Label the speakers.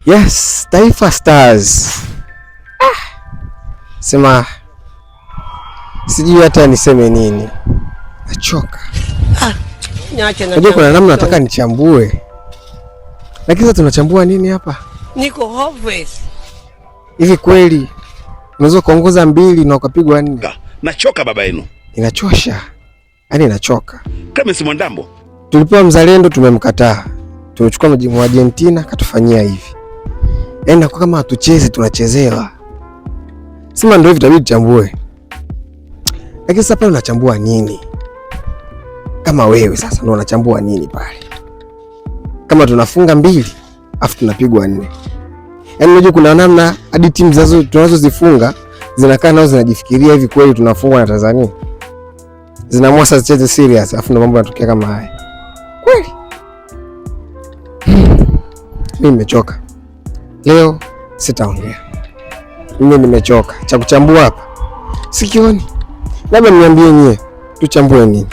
Speaker 1: Yes, Taifa Stars. Sema sijui hata niseme nini. Nachoka.
Speaker 2: Niache na
Speaker 1: Unajua kuna namna nataka nichambue. Lakini sasa tunachambua nini hapa?
Speaker 2: Niko hopeless.
Speaker 1: Hivi kweli unaweza kuongoza 2 na ukapigwa 4?
Speaker 3: Nachoka baba yenu.
Speaker 1: Inachosha. Yaani inachoka.
Speaker 3: Clemence Mwandambo.
Speaker 1: Tulipewa mzalendo tumemkataa. Tumechukua mwa Argentina katufanyia hivi. Yaani nakuwa kama hatuchezi tunachezewa. Sema ndio hivi itabidi tuchambue. Lakini sasa pale unachambua nini? Kama wewe sasa ndio unachambua nini pale? Kama tunafunga 2 afu tunapigwa 4. Yaani unajua kuna namna hadi timu tunazozifunga zinakaa nao zinajifikiria hivi kweli tunafungwa na Tanzania? Zinaamua sasa zicheze serious afu ndio mambo yanatokea kama haya. Kweli? Mimi nimechoka. Leo sitaongea. Mimi nimechoka. Cha kuchambua hapa sikioni. Labda niambie nyie tuchambue nini?